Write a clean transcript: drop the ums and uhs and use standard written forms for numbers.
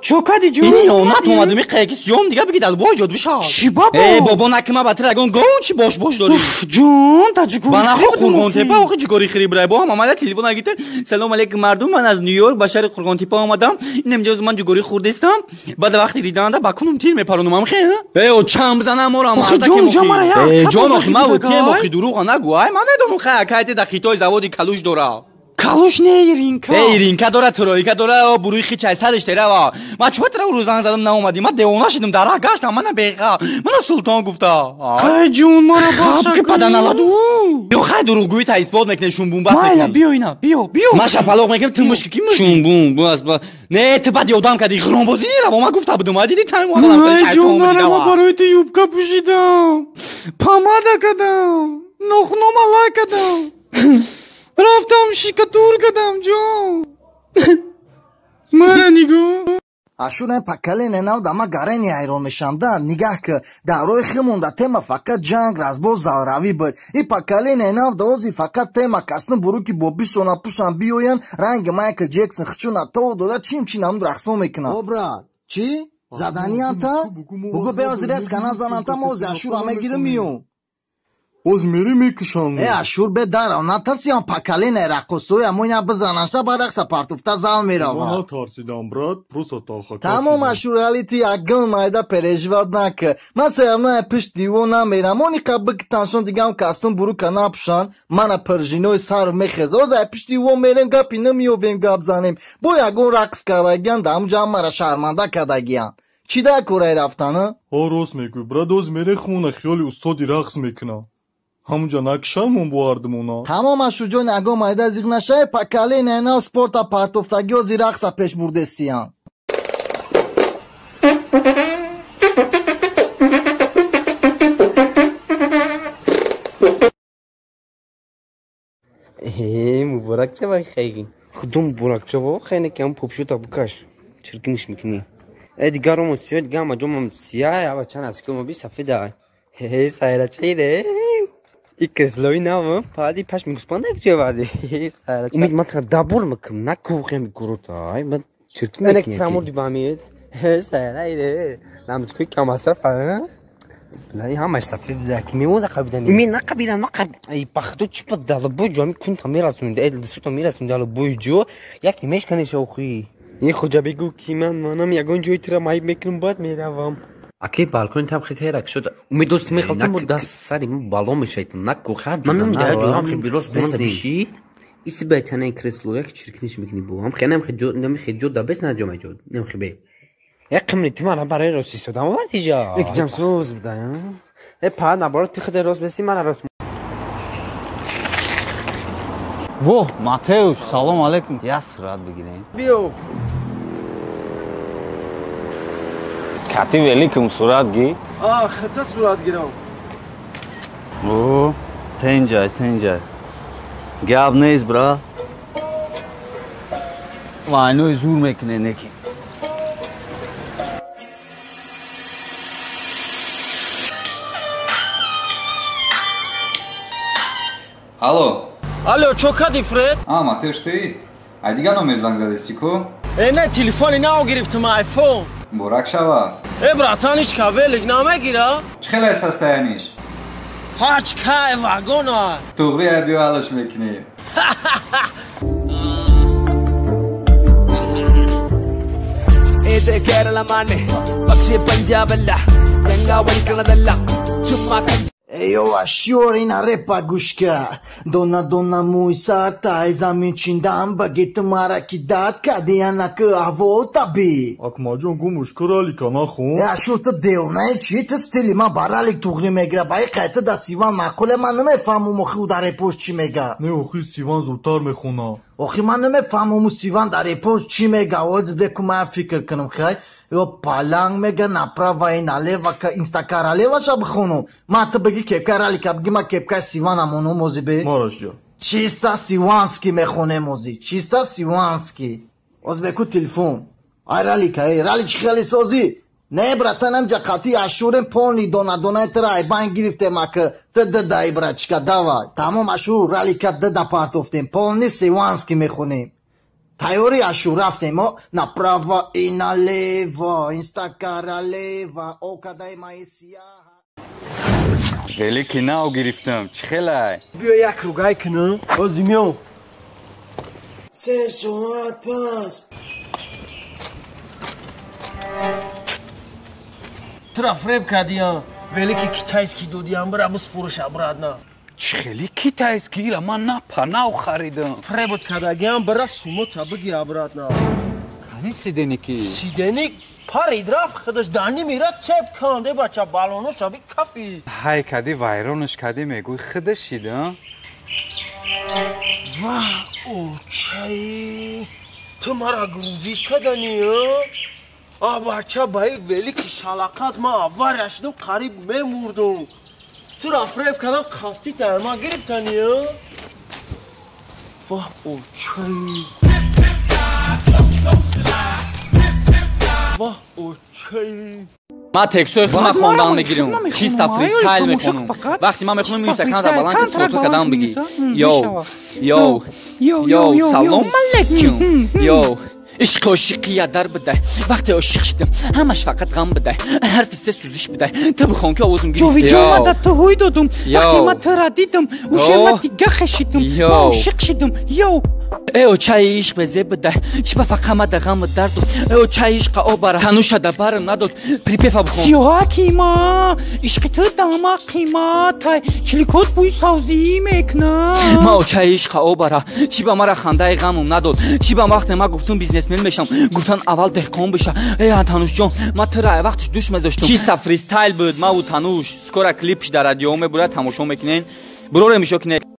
Чо кади ҷон? Ини ёнат омадам иқая ки сиём дига биги дал бой ҷод бишав. Чӣ бабо? Э бобо накима ба тирагон гон чи бош бош дорӣ? Уф ҷон, та ҷигори Ба нахо Қурғонтепа охи ҷигори хири брай бо ҳам омада телефон агите. Салом алейкум мардум, ман аз Нью-Йорк ба шаҳри Қурғонтепа омадам. Ин имҷоз ман ҷигори хурдестам. Баъд вақти диданда ба кунум тир мепаронум ам хе. Э о чам бизанам мора Охи ҷон, ҷон мара як. Э ҷон охи ма тем охи дурӯға нагӯ. Ай ман медонам хай акайте да Хитой заводи калуш дора. Калуш не Иринка. Э Иринка дора, тройка дора, буруи хичай сариш терава. Ман чӯ тра рӯзан задам наомадӣ. Ман девона шидам, дар раҳ гаштам, мана беға. Мана султон гуфта. Хай ҷон, мара бахша. Ки паданаладу. Ё хай дурӯғгӯӣ та исбот мекунем, шумбум бас Майла, мекунем. биё ина, биё, биё. Ман шапалоқ мекунем, ту мушки ки мушки? Шумбум бас ба. Не, ту баъд ёдам кардӣ, ғиромбозӣ нераво, ман гуфта будум, дидӣ тайм Ай ҷон, мара ма барои ту юбка пӯшидам. Помада кардам. Нохунома лай кардам. Рафтам шикатур кардам ҷон. Мара нигоҳ. Ашурен поколение нав да ма гарени ҳайрон мешам да нигаҳ ки дар роҳи химонда тема фақат ҷанг, разбор, залравӣ буд. И поколение нав да ози фақат тема касну буруки бо бишона пушан биёянд, ранги Майкл Ҷексон хичуна тов дода чим чи намуд рақсон мекунанд. О брат, чӣ? Заданиянта? Бугӯ беози резка назананта, ма ози Ашура мегирим миём. Оз мери мекушам. Э Ашур бе дарав, натарси он поколение раққосоя мо ина бизананшта ба рақса партуфта зал мерава. Ман натарсидам брат, просто талха. Тамом Ашур, али ти ягон майда переживать нака. Ман все равно ай пишт диво намерам. Они қа бикитаншон дигам кастум бурука напушан, мана пржинои сар мехеза. Оз ай пишт диво мерем, гапи намеёвем, гап занем. Бо ягон рақс кардагиян, да ҳамуҷа ҳамара шарманда кардагиян. Чӣ дар кораи рафтана? Ҳо рост мегӯй брат, оз мере хумона хиёли устоди рақс мекунам. Ҳамунҷа накушанмон бо ҳардумона. Тамом Ашурҷон, ягон майда зиқ нашаве, поколение нав спорта партофтагӣ ози рақса пеш бурдестиян. Э, муборак шавай хайри. Худо муборак шава, хайне ки ҳам попшута букаш. Чиркиниш мекунӣ. Э дигарому сиё, дигар ҷомам сия, ава чанд аз ки би сафеда. Э сайрачаире. И креслои нав, пади паш мегуспанда ҷо варди. Сайрача. Умид ман тра дабор мекунам, накухем гурута. Ай ман чиркин мекунӣ. Энек трамурди бамид. Э сайраире. Ламчкои камасафа. Блай ҳамаш сафед буда ки мемонда қабидани. Умед нақабида нақаб. Ай пахто чӣ па далбой ҷо ами кунта мерасонда, э дастута мерасонда албой ҷо як мешканеша охи. Е хоҷа бигӯ ки ман манам ягон ҷои тира майб мекунам, баъд меравам. Аки балкон там хекера шуд. Умед дост мехалтам бо даст сари бало мешайтам наку хар. Намем да ҷо ҳам хи рост хона биши. Иси байтана кресло як чиркиниш мекунӣ бо. Ҳам хенам хи ҷо нами хи ҷо да бес на ҷо маҷо. Нем хи бе. Як қимни ти мана барои рост истодам оварди ҷо. Як ҷам сӯз буда. Э па наборо ти худе рост беси мана рост. Во, Матеуш, салом алейкум. Я сурат бигирем. Биё. Кати великим сурат ги. А, хата сурат гирам. О, тенҷай, тенҷай. Гап нест, бра. Вайнои зур мекуне неки. Алло. Алло, чо кади Фред? А, Матеуш туи? Ай дигар номер занг задести ку? Э, не, телефони нав гирифтам, айфон. Муборак шава. Э, братан, ҳеч ка велик намегира? Чӣ хеле состояниш? Ҳач кай вагона. Туғри ай биё алаш мекунӣ. ഇത് കേരളമാണ് പക്ഷേ പഞ്ചാബല്ല ഗംഗാ വലിക്കണതല്ല ചുമ്മാ Эё Ашёр, ина репа гӯшка. Дона дона мӯй сар тай замин чиндан баги ту мара ки дад кади анаки аҳвол таби. Акмалҷон гумуш ку ралика нахон. Э Ашур ту девонаи чӣ? Ту стили ман ба ралик туғрӣ мегира, ба и қайта да Сиван маъқуле, ман намефаҳмам охи ӯ дар репош чӣ мега. Не охи Сиван зудтар мехона. Охи ман намефаҳмам ӯ Сиван дар репош чӣ мега. Оз беку ман фикр кунам хай. Ё паланг мега направо и налево ка инстакаралеваша бихонам. Ман ту бигӣ кепкаи ралика бигӣ ман кепкаи Сиванам онум ози бе. Мараш ҷа. Чисто сиванский мехонем ози. Чисто сиванский. Оз беку телефон. Ай ралика, эй рали чӣ хеле созӣ? Не братан, ҳамҷа қатъи Ашурем полни дона донаи тра айбан гирифтем ака. Т д дай братчика, давай. Тамом Ашур ралика д да партофтем. Полни сиванский мехонем. Тайёри ашу рафтем, о, направо и налево, инста королева, окадай маисия. Велики нав гирифтам, чӣ хелай? Биё як ругай кунам, ҳозир меом. 3 соат пас. Тура фреб кардиям, велики китайский додиям, бира биспуриш обратно. Чӣ хели китайский? Ира ман напа нав харидам. Фребот кардагиам, бира сумота биги обратно. Кани сиденики? Сиденик парид рафт, худаш дани мерафт, цеп канд, э бача балоноша би кафи. Ҳай кади вайронаш кади мегӯй худаш шида? Ваҳ, очаи, ту мара грузит кадани, а? А бача ба ин велики шалақат ман авария шудам, қариб мемурдум. Тура фреб кардам, қасдӣ дар ман гирифтани, а? Ваҳ, очаи. Ваҳ, очаи. Ман текстҳои худма хондан мегирам, чиста фристайл мехонам. Вақте ман мехонам, инстаграм баланд ки сото кадам бигӣ. Йоу, йоу, йоу, салом алейкум. Йоу, ишқи ошиқия дар бидай. Вақте ошиқ шудам, ҳамаш фақат ғам бидай. Ҳарфи се сӯзиш бидай. Ту бихон ки овозум гирифт. Ҷовидҷон, ман дар ту ҳуй додум. Вақте ман тура дидам, уже ман дига хешидум. Ман ошиқ шудум. Йоу. Э очаи ишқ безеб бидай. Чӣ ба фақат ма да ғаму дарду. Э очаи ишқа обара. Тануша да барам надод. Припева бихон. Сиёҳаки ма, ишқи ту дама қиматай. Чиликот бӯи савзӣ мекунад. Ма очаи ишқа обара. Чӣ ба мара хандаи ғамум надод. Чӣ ба вақте ма гуфтум бизнесмен мешам, гуфтан аввал деҳқон биша. Э Танушҷон, ма тура вақтш дӯст медоштум. Чиста фристайл буд, ма у Тануш. Скоро клипш дар радио мебурад, тамошо мекунен. Бурорем ишо кине.